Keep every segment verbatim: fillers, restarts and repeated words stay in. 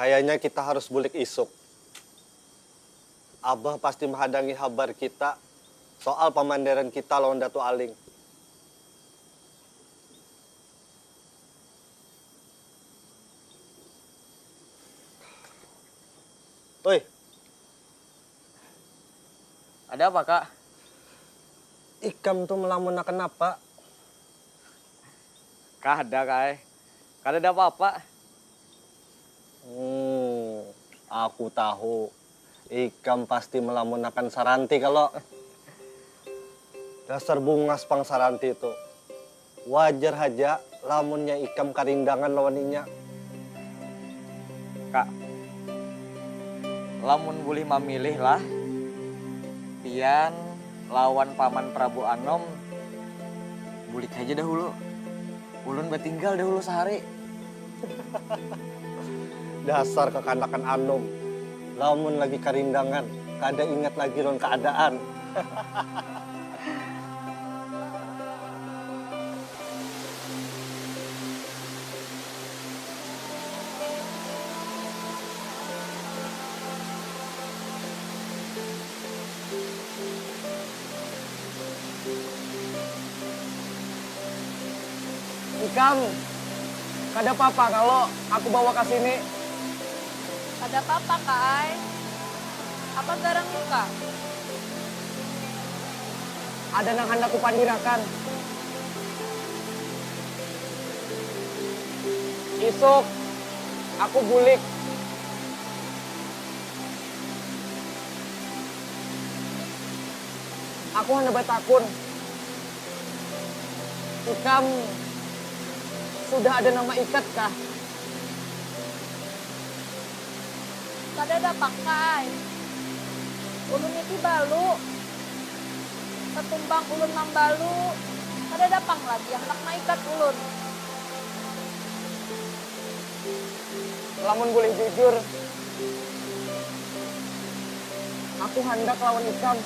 Kayaknya kita harus bulik isuk. Abah pasti menghadangi habar kita soal pamanderan kita lawan Datu Aling. Oi. Ada apa, Kak? Ikam tu melamunakan apa? Kada, Kak ai. Kada ada apa-apa. Hmm, aku tahu. Ikam pasti melamunakan Saranti kalo. Dasar bungas pang Saranti tu. Wajar haja lamunnya ikam karindangan lawan inya. Kak, lamun bulih mamilih lah, pian lawan Paman Prabu Anom bulik haja dahulu. Ulun batinggal dahulu sahari. Dasar kakanakan anum. Lamun lagi karindangan, kada ingat lagi lawan kaadaan. Ikam, kada papa kalo aku bawa ka sini? Kada papa, Ka ai. Apa garang muka? Ada nang handak kupandirakan. Isuk, aku bulik. Aku handak batakun, ikam sudah ada nang maikat kah? Kadada pang, Ka ai. Ulun niti balu. Satumbang ulun mambalu, kadada pang lagi yang handak maikat ulun. Lamun bulih jujur, aku handak lawan ikam.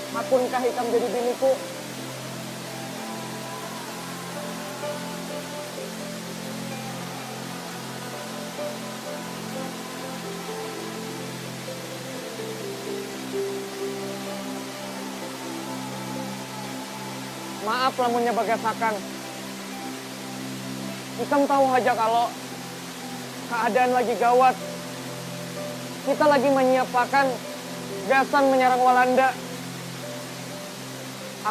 Hakunkah ikam jadi biniku? Maaf lamunnya bagasakan. Ikam tahu haja kalo, keadaan lagi gawat. Kita lagi manyiapakan gasan manyarang Walanda.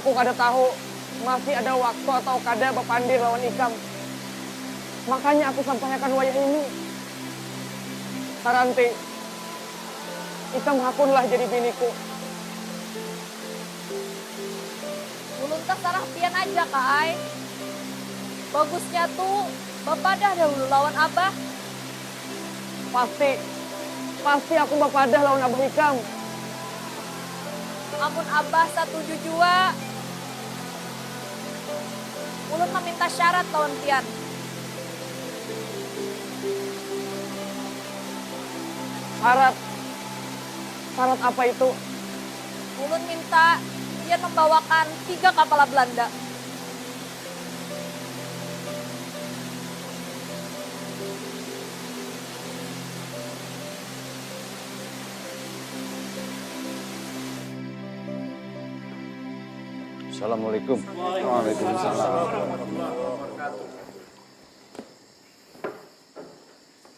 Aku kada tahu masih ada waktu atau kada bapandir lawan ikam. Makanya aku sampaiakan wayah ini. Saranti, ikam hakunlah jadi biniku. Ulun tasarah pian aja, Ka ai. Bagusnya tu bapadah dahulu lawan abah. Pasti, pasti aku bapadah lawan abah ikam. Amun abah satuju jua, ulun maminta syarat lawan pian. Syarat? Syarat apa itu? Ulun minta pian mambawakan tiga kapala Belanda. Assalamualaikum. Waalaikumsalam.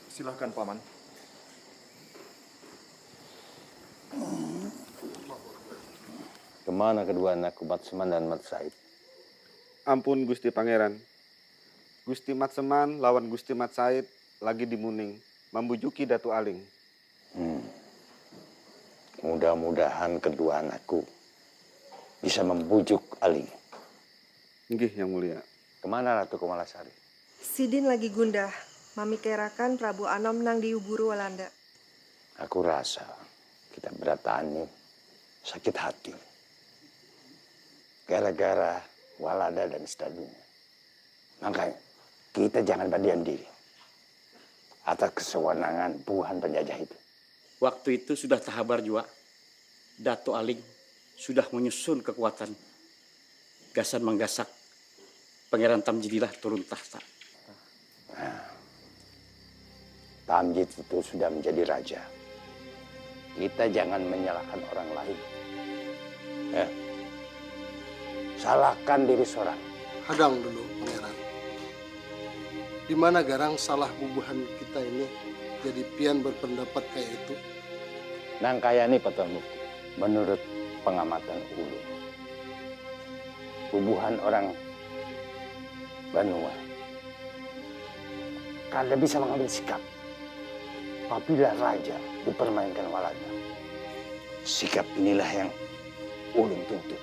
Silahkan, Paman. Kemana kedua anakku, Mat Seman dan Mat Said? Ampun, Gusti Pangeran. Gusti Mat Seman lawan Gusti Mat Said lagi di Muning, mambujuki Datu Aling. Hmm. Mudah-mudahan kedua anakku bisa membujuk Aling. Inggih, Yang Mulia. Kemana Ratu Kemalasari? Sidin lagi gundah, mamikirakan Prabu Anom nang diuburu Walanda. Aku rasa kita berataan ni sakit hati gara-gara Walanda dan sedadunya. Makanya, kita jangan berdiam diri atas kesewenangan buhan penjajah itu. Waktu itu sudah tahabar jua, Datu Aling sudah menyusun kekuatan gasan manggasak Pangeran Tamjidillah turun tahta. Nah, Tamjid itu sudah menjadi raja. Kita jangan menyalahkan orang lain. Eh, salahkan diri seorang. Hadang dulu, Pangeran. Di mana garang salah bubuhan kita ini jadi pian berpendapat kayak itu? Nang kaya ni, Patuan Mufti. Menurut pengamatan ulun, bubuhan orang banua kada bisa mengambil sikap apabila raja dipermainkan Walanda. Sikap inilah yang ulun tuntut.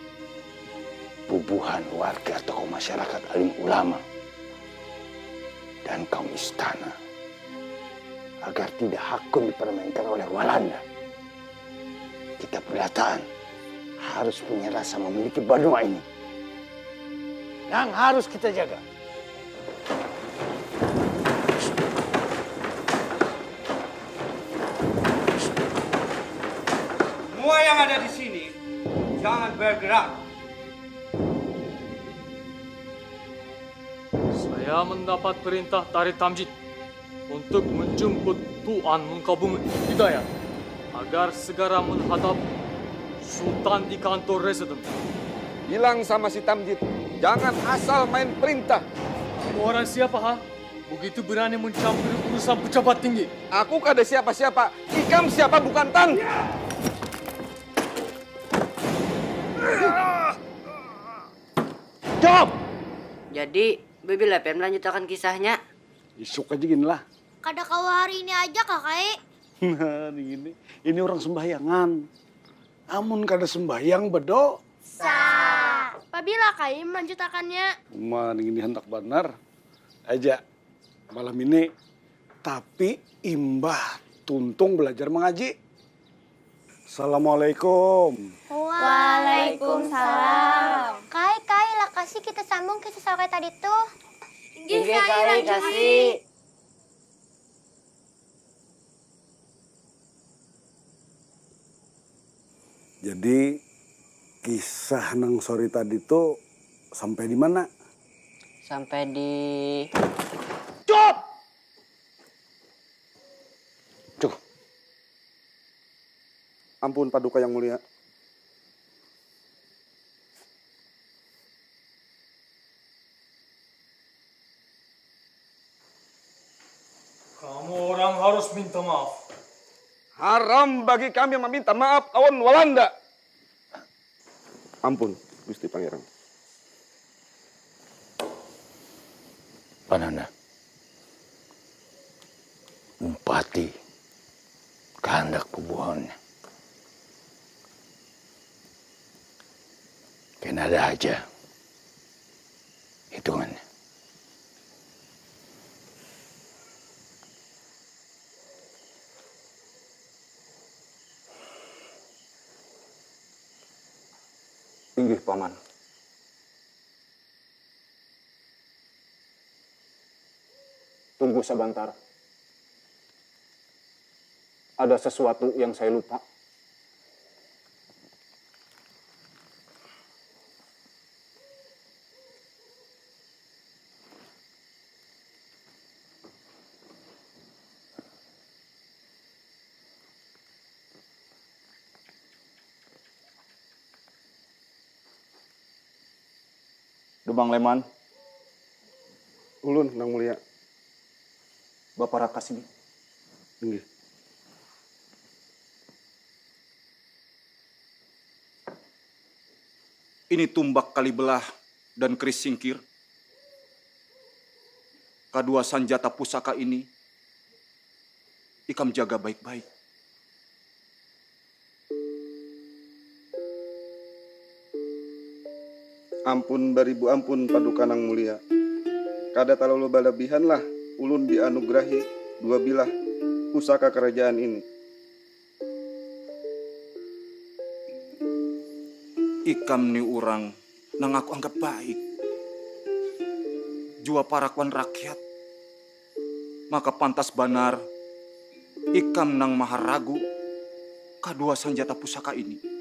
Bubuhan warga, tokoh masyarakat, alim ulama, dan kaum istana agar tidak hakun dipermainkan oleh Walanda. Kita berataan harus punya rasa memiliki banua ini yang harus kita jaga. Semua yang ada di sini, jangan bergerak. Saya mendapat perintah dari Tamjid untuk menjemput Tuan Mengkabumi Hidayat agar segara menghadap Sultan di kantor residen. Bilang sama si Tamjid, jangan asal main perintah. Kamu orang siapa, ha? Begitu berani mencampuri urusan pejabat tinggi. Aku kada siapa-siapa. Ikam siapa bukan tan? Jawab! Jadi, bebila pian melanjutakan kisahnya? Isuk aja gini lah. Kada kawa hari ini aja kah, Kai? Nah, ini, ini orang sembahyangan. Amun kada sembahyang bedo. Sa. Pabila Kai melanjutakannya? Uma ini handak banar. Aja malam ini. Tapi imbah tuntung belajar mengaji. Assalamualaikum. Waalaikumsalam. Kai, Kai, lakasi kita sambung kisah sore tadi tuh. Inggih, Kai, lakasi. Jadi kisah nang sore tadi tu sampai di mana? Sampai di... Cup! Cuh. Ampun Paduka Yang Mulia. Kamu orang harus minta maaf. Haram bagi kami meminta maaf awan Walanda. Ampun, Gusti Pangeran. Pananda, umpati kahandak bubuhannya. Kena ada aja hitungannya. Inggih, Paman. Tunggu sabantar. Ada sesuatu yang saya lupa. Dumang Leman. Ulun, Nang Mulia. Baparak ka sini. Inggih. Ini tumbak kalibelah dan keris singkir. Kadua sanjata pusaka ini ikam jaga baik-baik. Ampun baribu ampun Paduka Nang Mulia. Kada talalu balabihan lah ulun dianugrahi dua bilah pusaka karajaan ini. Ikam ni urang nang aku anggap baik. Jua parak wan rakyat. Maka pantas banar ikam nang maharagu kadua sanjata pusaka ini.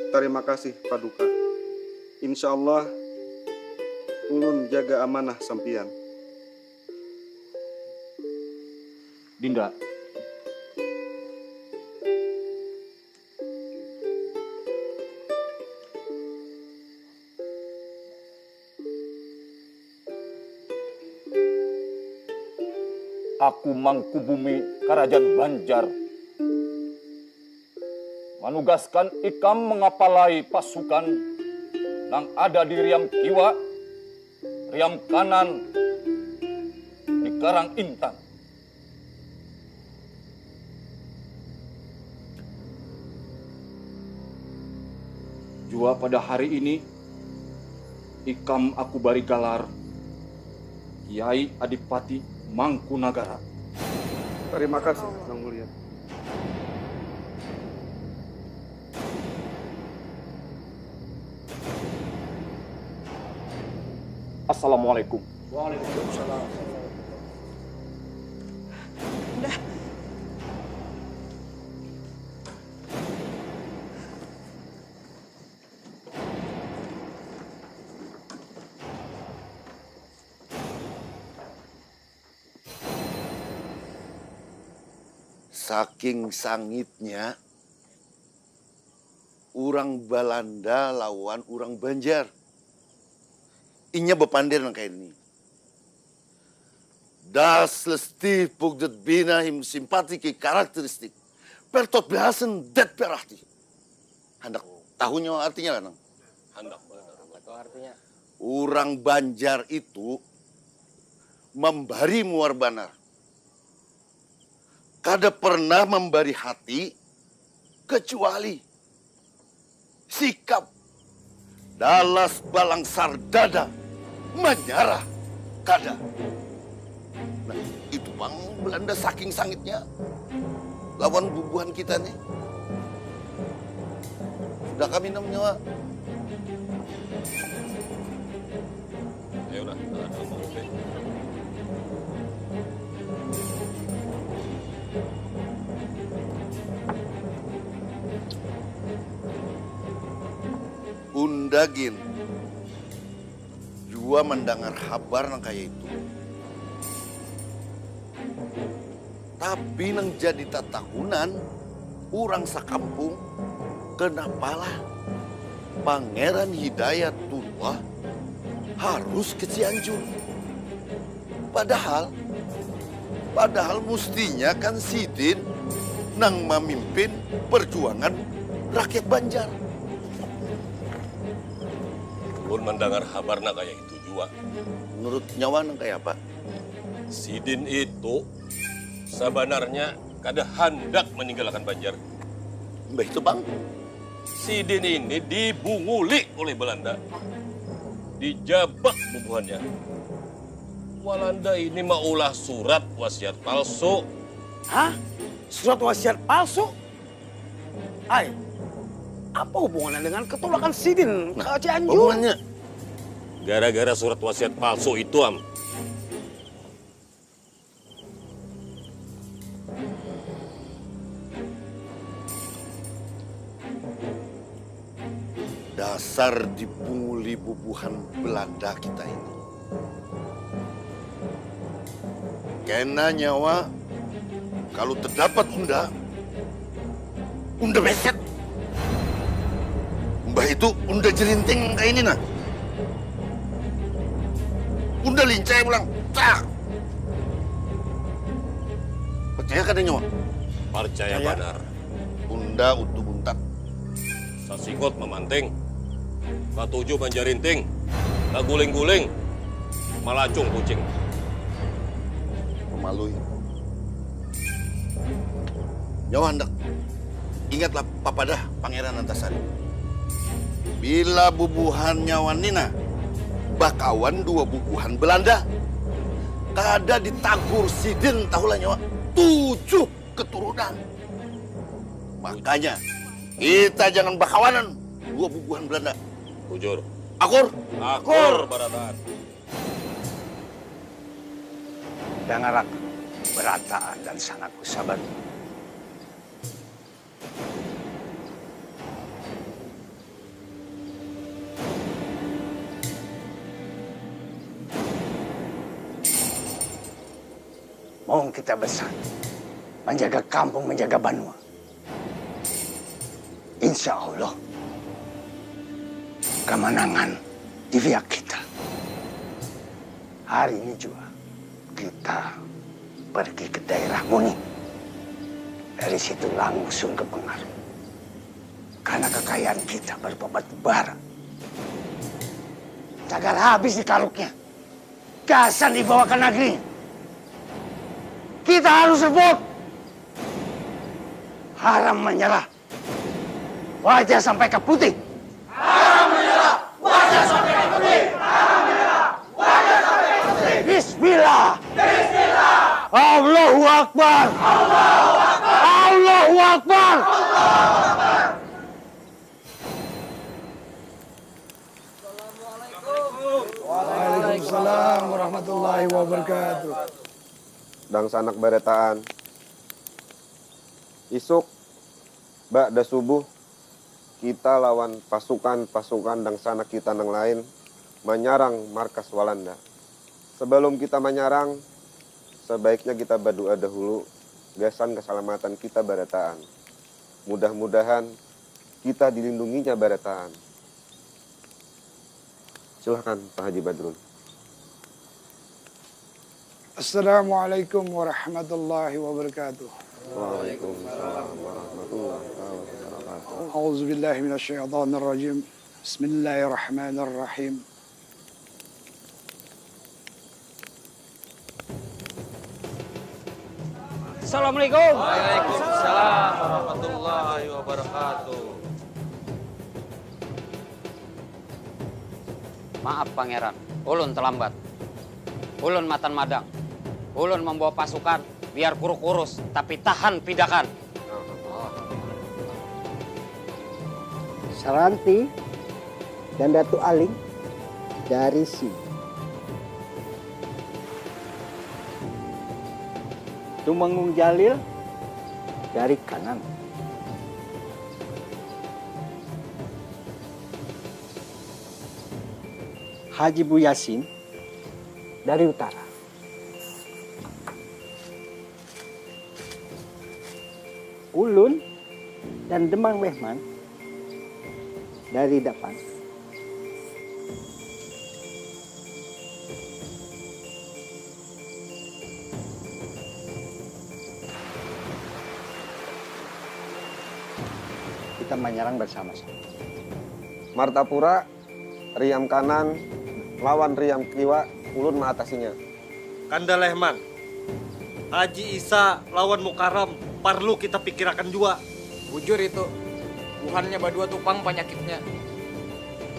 Tarima kasih, Paduka. Insya Allah, ulun jaga amanah sampiyan. Dinda. Aku Mangkubumi Karajan Banjar manugaskan ikam mangapalai pasukan nang ada di riam kiwa, riam kanan, di Karang Intan. Jua pada hari ini, ikam aku bari galar Kiai Adipati Mangkunagara. Tarima kasih, Nang Mulia. Assalamualaikum. Waalaikumsalam. Dah. Saking sangitnya urang Balanda lawan urang Banjar. Inya bapander nang kaya ini. Das lästig, Pugdet Bina him simpatiki karakteristik. Pertot behasen det berarti. Handak tahu nyawa artinya lah, Nang? Handak banar. Apa tuh artinya? Urang Banjar itu mambari muar banar. Kada pernah mambari hati kecuali sikap. Dalas balangsar dada, manyarah kada. Nah, itu pang Belanda saking sangitnya lawan bubuhan kita nih. Sudah kami minum nyawa. Ayolah, ada mau kopi. Unda gin jua mandangar habar nang kaya itu. Tapi nang jadi tatakunan urang sakampung, kenapalah Pangeran Hidayatullah harus ke Cianjur. Padahal, padahal mustinya kan sidin nang mamimpin perjuangan rakyat Banjar. Ulun mandangar habar nang kaya itu jua. Menurut nyawa nang kaya apa? Sidin itu sabanarnya kada handak maninggalkan Banjar. Mbah itu pang. Sidin ini dibunguli oleh Belanda. Dijabak bubuhannya. Walanda ini maulah surat wasiat palsu. Hah? Surat wasiat palsu? Ai, apa hubungannya dengan ketolakan sidin ke Cianjur? Hubungannya? Gara-gara surat wasiat palsu itu, Am. Dasar dipunguli bubuhan Belanda kita ini. Kena nyawa, kalau terdapat unda, unda beset. Mbah itu unda jerinting kayak ini nah. Unda lincah pulang. Cak. Percaya kada nyawa? Percaya banar. Unda utuh buntat. Sasingot mamanting, katuju manjarinting, kaguling-guling, malacung kucing. Mamalui. Nyawa handak. Ingatlah papadah Pangeran Antasari. Bila bubuhan nyawa nina bakawan dua bubuhan Belanda, kada ditagur sidin tahulah nyawa. Tujuh keturunan. Makanya, kita jangan bakawanan dua bubuhan Belanda. Bujur. Akur. Akur barataan. Dangarak barataan dan sangaku saban. Maung kita bersatu menjaga kampung, menjaga banua. Insya Allah, kemenangan di pihak kita. Hari ini juga kita pergi ke daerah Muni. Dari situ langsung ke Pengaru. Karena kekayaan kita berupa batu bara. Cagar habis di karuknya. Gasan dibawa ke negeri. Kita harus rebut. Haram menyerah. Wajah sampai ke putih. Haram menyerah. Wajah sampai ke putih. Haram menyerah. Wajah sampai ke putih. Bismillah. Bismillah. Allahu Akbar. Allahu Akbar. Allahu Akbar. Assalamualaikum. Waalaikumsalam warahmatullahi wabarakatuh. Dangsanak barataan. Isuk, ba'da subuh, kita lawan pasukan-pasukan dangsanak kita nang lain manyarang markas Walanda. Sabalum kita manyarang, sabaiknya kita badu'a dahulu gasan kasalamatan kita barataan. Mudah-mudahan kita dilindunginya barataan. Silahkan, Pak Haji Badrun. Assalamualaikum warahmatullahi wabarakatuh. Waalaikumsalam warahmatullahi taala wabarakatuh. A'udzubillahi minasyaitonirrajim. Bismillahirrahmanirrahim. Assalamualaikum. Waalaikumsalam warahmatullahi wabarakatuh. Maaf, Pangeran. Ulun terlambat. Ulun matan madang. Ulun membawa pasukan, biar kuruk-kurus, tapi tahan pidakan. Saranti dan Datu Aling dari sini. Tumenggung Jalil dari kanan. Haji Bu Yasin dari utara. Ulun dan Demang Lehman dari dapan. Kita menyerang bersama-sama. Martapura, riam kanan, lawan riam kiwa, ulun maatasinya. Kanda Lehman, Haji Isa lawan Mukaram parlu kita pikirakan jua. Bujur itu, buhannya badua tu pang panyakitnya.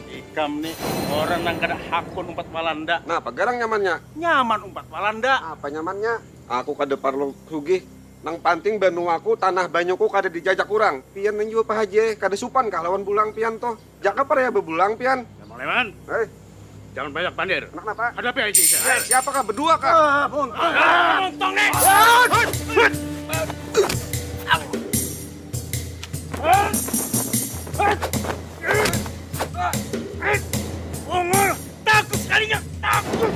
Ikam ni orang nang kada hakun umpat Walanda. Napa garang nyamannya? Nyaman umpat Walanda. Apa nyamannya? Aku kada parlu sugih. Nang panting banuaku, tanah banyuku kada dijajak urang. Pian nang jua, Pak Haji, eh, kada supan kah lawan bulang pian tuh? Jaka pariah babulang pian. Damang Leman. Hei. Jangan banyak pandir. Kenapa? Hadapi aja Isa. Eh, siapa kah? Berdua kah? Ah, buntung. Ah, buntung nih. Ungul, takut sekalinya. Takut.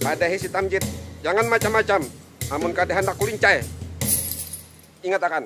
Padahi si Tamjid, jangan macam-macam. Amun kada handak kulincai. Ingat akan.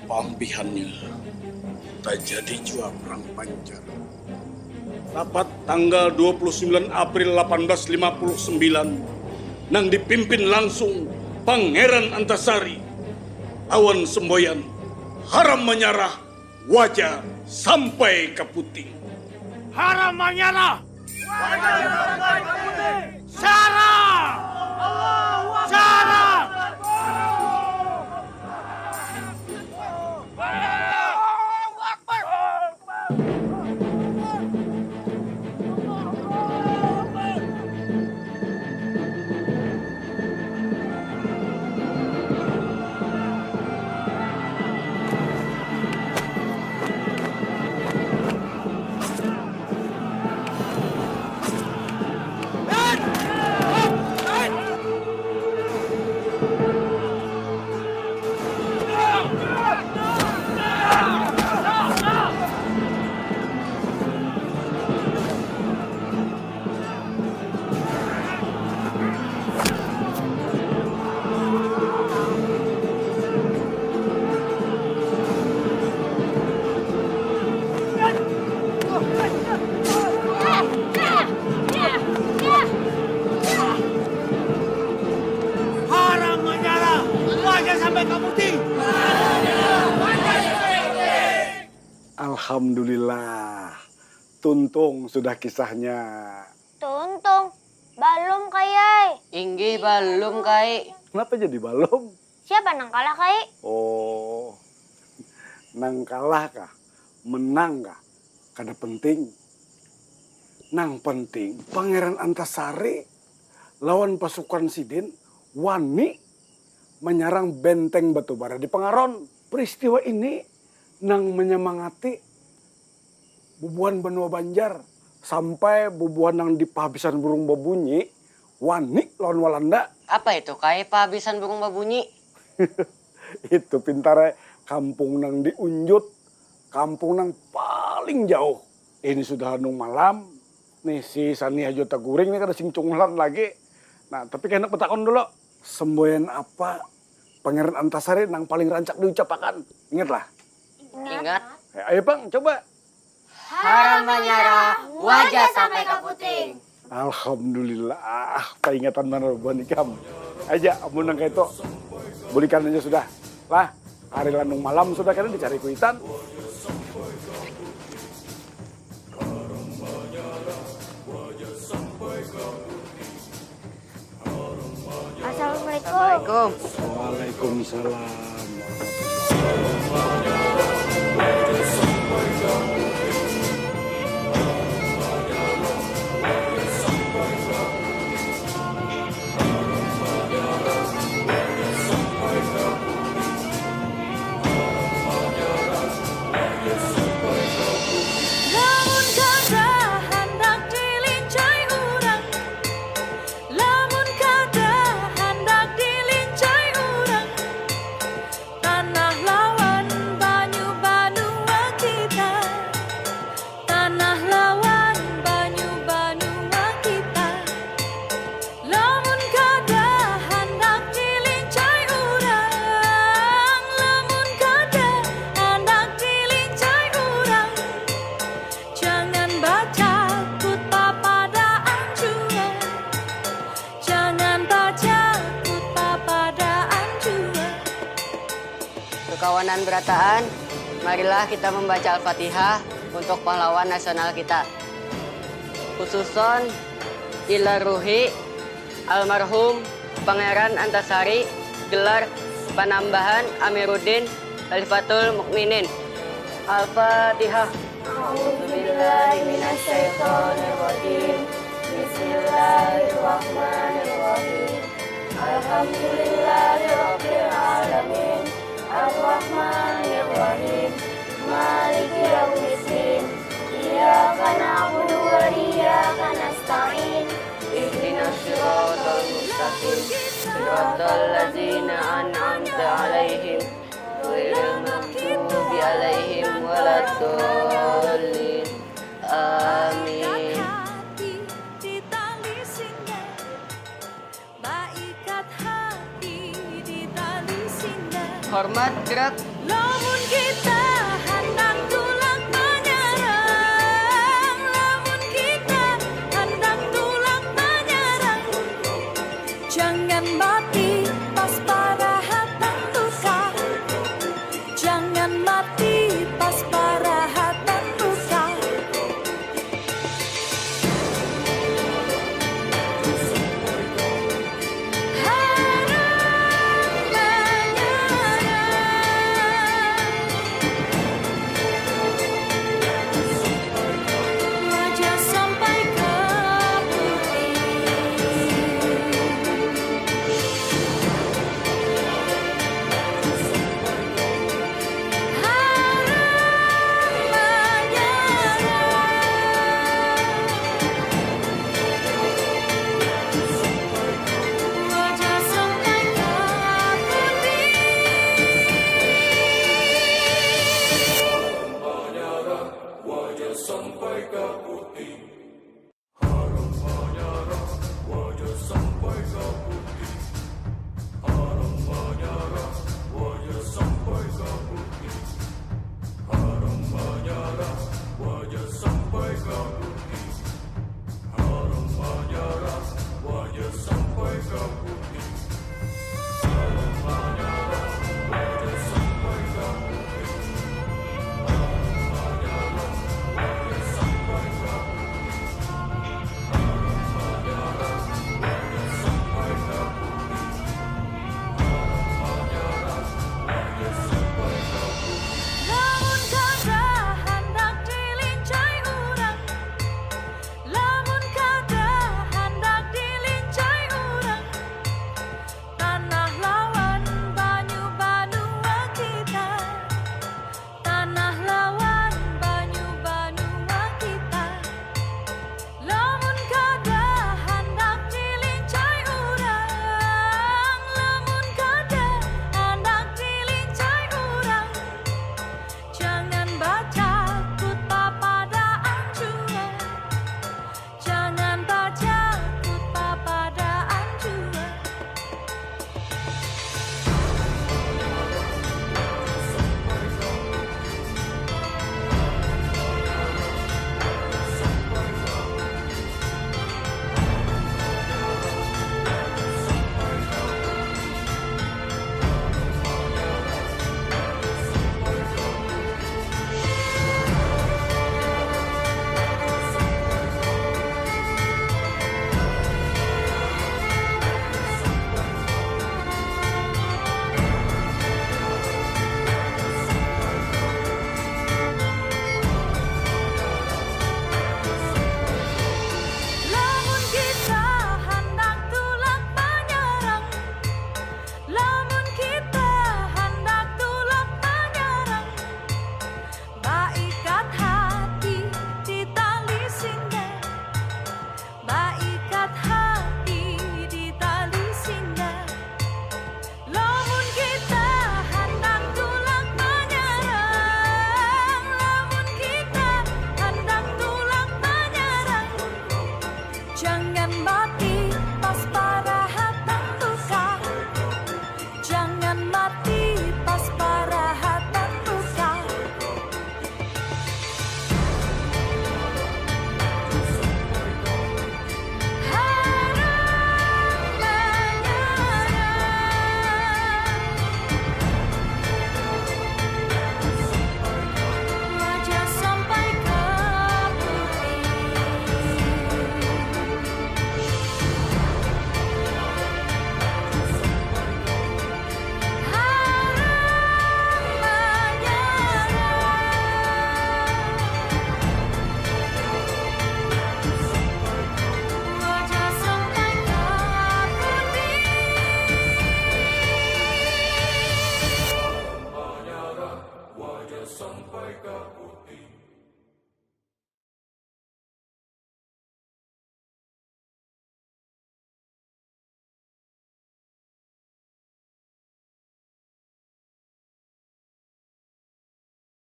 Paampihannya, tajadi jua Perang Panjar. Tapat tanggal dua puluh sembilan April lapan belas lima puluh sembilan, nang dipimpin langsung Pangeran Antasari lawan semboyan Haram Manyarah Waja sampai ka puting. Haram manyarah. Syarah! Syarah! Haram manyarah, waja sampai ka puting. Alhamdulillah, tuntung sudah kisahnya. Tuntung, balum Kai ai. Inggih balum Kai. Kenapa jadi balum? Siapa nang kalah Kai? Oh, nang kalah kah, menang kah, kada penting. Nang penting Pangeran Antasari lawan pasukan sidin wani manyarang benteng batubara di Pangaron. Peristiwa ini nang menyemangati bubuhan banua Banjar sampai bubuhan nang di pahabisan burung babunyi wani lawan Walanda. Apa itu Kai pahabisan burung babunyi? Itu pintar ai, kampung nang di unjut, kampung nang paling jauh. Ini sudah hanung malam, nih si Sani haja taguring nih kada sing cungulan lagi. Nah, tapi kahandak batakun dulu, semboyan apa Pangeran Antasari nang paling rancak diucapakan? Ingatlah. Ingat. Eh, ayo pang, coba. Haram manyarah, waja sampai ka puting. Alhamdulillah, paingatan banar buhan ikam. Aja, amun nang kaitu, bulikan aja sudah. Lah, hari lanung malam sudah kada dicari kuitan. Assalamualaikum. Assalamualaikum. Waalaikumsalam. Lamun kada handak dilincai urang, lamun kada handak dilincai urang, tanah lawan banyu banua kita, tanah lawan banyu banua kita. Lamun kada handak dilincai urang, lamun kada handak dilincai urang, jangan batakut papadaan jua, jangan batakut papadaan jua. Kekawanan berataan, marilah kita membaca Al-Fatihah untuk pahlawan nasional kita. Khususon ila ruhi almarhum Pangeran Antasari, gelar Panambahan Amiruddin Khalifatul Mukminin. Al-Fatihah. A'udzubillahi minasyaitonirrajim. Bismillahirrahmanirrahim. Alhamdulillahirabbil alamin. Arrahmanirrahim. Maliki yaumiddin. Iyyaka na'budu wa iyyaka nasta'in. Ihdinas siratal mustaqim. Siratal ladzina an'amta 'alaihim. Ghairil maghdubi 'alaihim waladdallin. Amin. Baikat hati di tali sindang. Hormat gerak. Lamun kita handak tulak manyarang, lamun kita handak tulak manyarang, jangan mati pas parahatan tukar, jangan mati. Tipas parahatan buka. Haram banyarang. Wajah sampai ke putih. Haram banyarang. Wajah sampai ka putih. Wajah sampai ka putih.